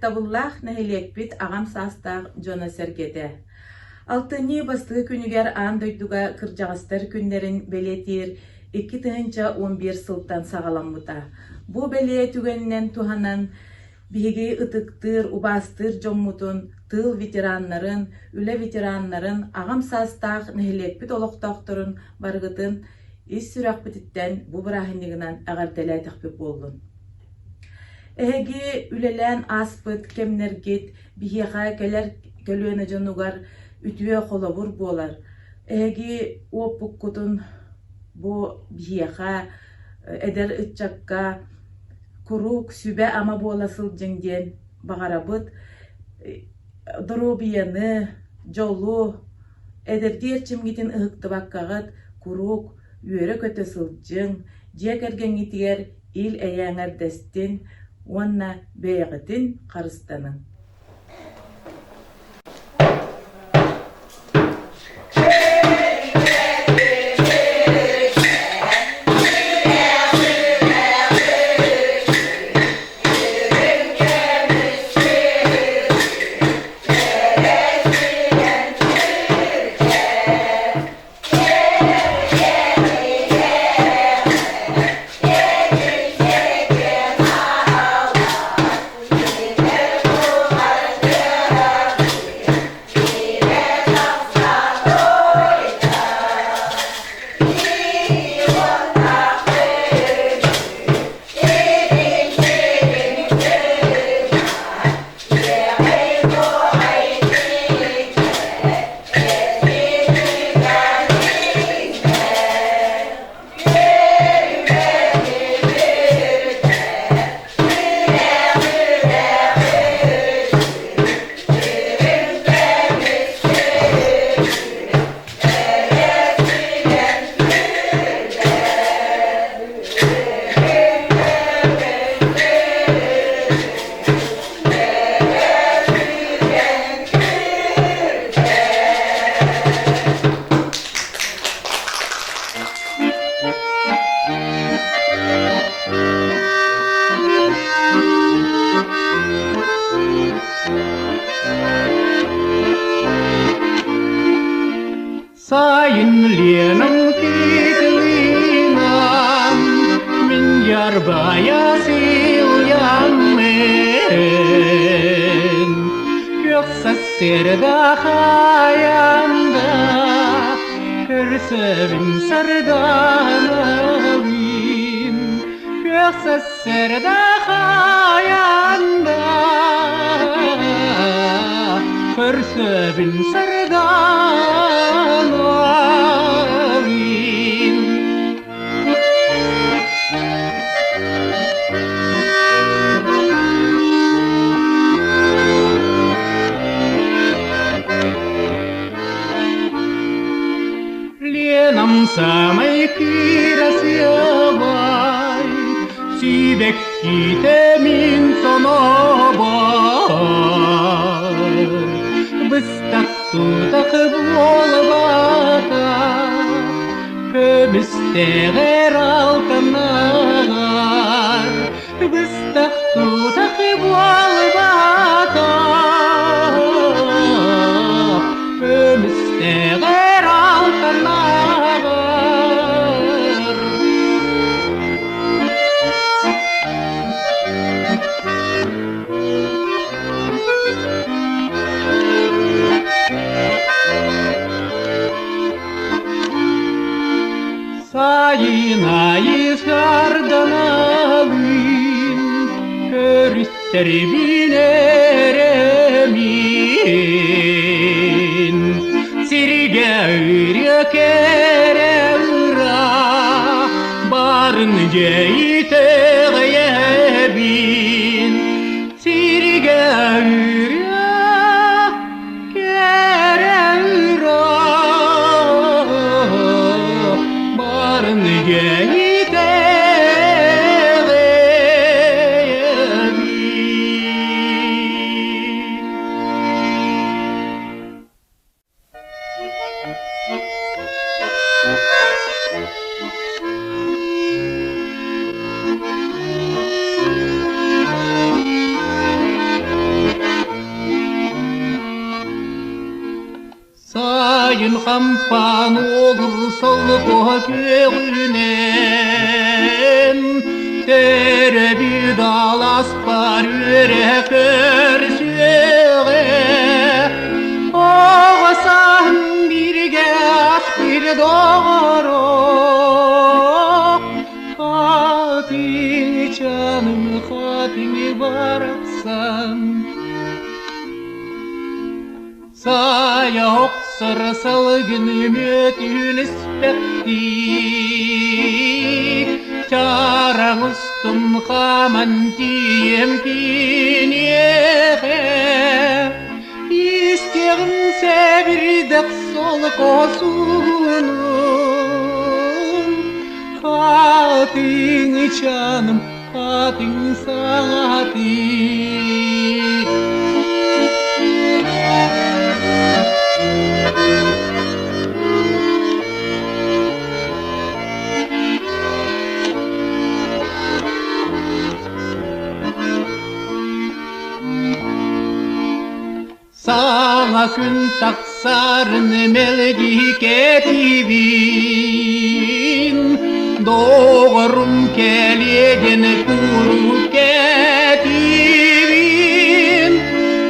Ытыктабыллаах нэһилиэкпит аҕам саастаах дьоно-сэргэтэ! Алтынньы бастакы күнүгэр аан дойдуга кырдьаҕастар күннэрин бэлиэтиир 2011 сылтан саҕаламмыта. Бу бэлиэ түгэнинэн туһанан биһиги ытыктыыр, убаастыыр дьоммутун, тыыл ветераннарын, үлэ ветераннарын, аҕам саастаах нэһилиэкпит олохтоохторун барыгытын ис сүрэхпититтэн бу бырааһынньыгынан эҕэрдэлээтэхпит буоллун. Эһиги үлэлээн ааспыт кэмнэргит биһиэхэ кэлэр көлүөнэ дьонугар үтүө холобур буолар. Эһиги уоппуккутун бу биһиэхэ эдэр ыччакка куруук сүбэ-ама буола сылдьыҥ диэн баҕарабыт. Доруобуйаны, дьолу, эдэрдии эрчимҥитин ыһыктыбаккаҕыт куруук үөрэ-көтө сылдьыҥ, дьиэ кэргэҥҥитигэр ил-эйэ эҥэрдэстин уонна бэйэҕитин харыстаныҥ. Сайын Ленам кытылынан мин ярбая сыльяммын Күөх сарсыарда хаайанда көрсөбүн сарданалыын Күөх сарсыарда хаайанда көрсөбүн сарданалыын. Ленам самай кырасыабай, сибэккитэ мин сонобор. Быстах тутах буолбата, көмүстэҕэр алтанар. Быстах тутах буолбата, көмүстэҕэр алтанар. Сайын сарданалыын көрүстэрбин эрэмин сиргэ ырыа кэрэ ыра барын дьэйитэҕэйэбин сиргэ ырыа кэрэ ыра барын дьэйитэҕэйэбин. хампаан олур солко күөҕүнэн Төрөбүт аласпар үөрэ көрсүөҕэ Оҕо сааһым бииргэ ааспыт доҕоро Хатыҥ чаным хатыҥ барахсан Сайа охсор салгын мүөтүн испэхтии, Чараҥ устун хааман тиийэм киниэхэ. Истиэҕим сэбирдэх солко суугунун, Хатыҥ чаным, хатыҥ саҥатыы. Саҥа күн тахсарын мэлдьи кэтиибин, Доҕорум кэлиэгин куруук кэтиибин.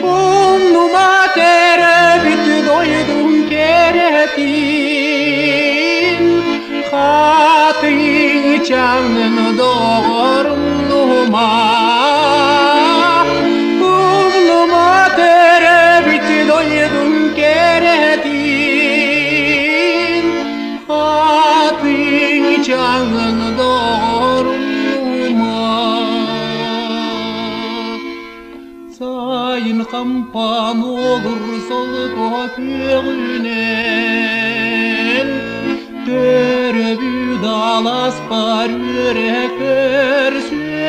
Умнума төрөөбүт дойдум кэрэтин, Хатыҥчаҥын доҕорум нума. Умнума төрөөбүт дойдум кэрэтин, Хатыҥчаҥын доҕорум нума. Сайын хампаан олур солко күөҕүнэн, Төрөбүт аласпар үөрэ көрсүөҕэ.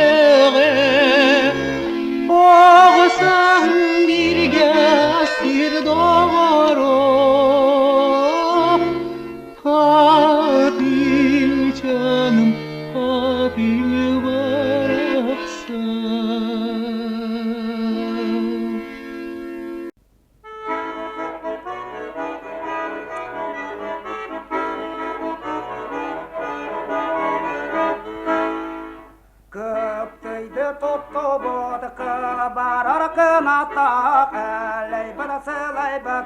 Оҕо сааһым бииргэ сир доҕоро, Хатыҥчаным, хатыҥ барахсан. Кыптыйды туттубут кыбарар кынаттаах элэйбит сылайбыт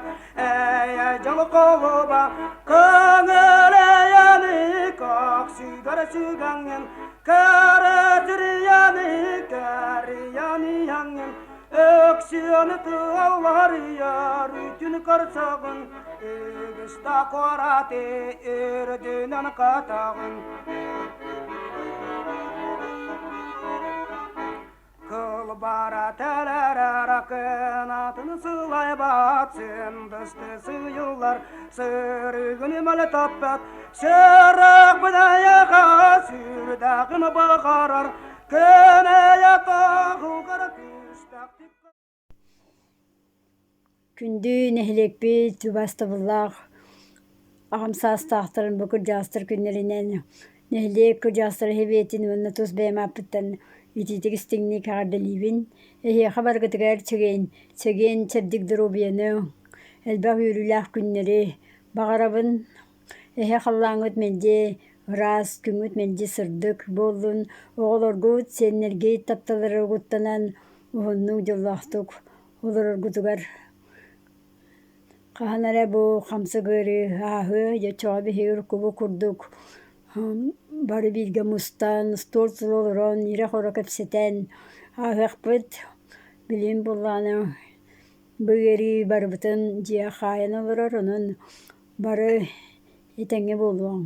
эйэ дьол холуба көҥүлэйэни көхсүгэр сүгэҥҥин кэрэтирийэни кэрийэниэҥҥин Өксүөнү тыалларыйар үтүн көрсөҕүн, үгүс да куораты үрдүнэн кытаҕын. Кылбара тэлэрэр кынатын сылайбат, сындысты сыйыллар, сырыгын мөлтөппөт, сөрөх быдайаҕа сүрдэҕин баҕарар, Күндү нэһилиэкпит убаастабыллаах аҕам саастаахтарын бу кырдьаҕастар күннэринэн нэһилиэк кырдьаҕастара сэбиэтин уонна тус бэйэм ааппыттан итиитик истиҥник эҕэрдэлиибин. Эһиэхэ барыгытыгар чэгиэн, чэгиэн чэбдик доруобуйаны, элбэх үөрүүлээх күннэри баҕарабын. Эһэ халлааҥҥыт мэлдьи ыраас, күҥҥүт мэлдьи сырдык буоллун, оҕолоргут, сиэннэргит тапталлара угуттанан уһуннук, дьоллоохтук олороргутугар хаһан эрэ бу хамсык ыарыы ааһыа, дьэ оччоҕо биһиги уруккубут курдук бары бииргэ мустан, остуол тула олорон, ирэ-хоро кэпсэтэн ааһыахпыт. Билигин буоллаҕына бу ыарыы барыбытын дьиэ хаайан олорор, онон Бары этэҥҥэ буолуоҥ.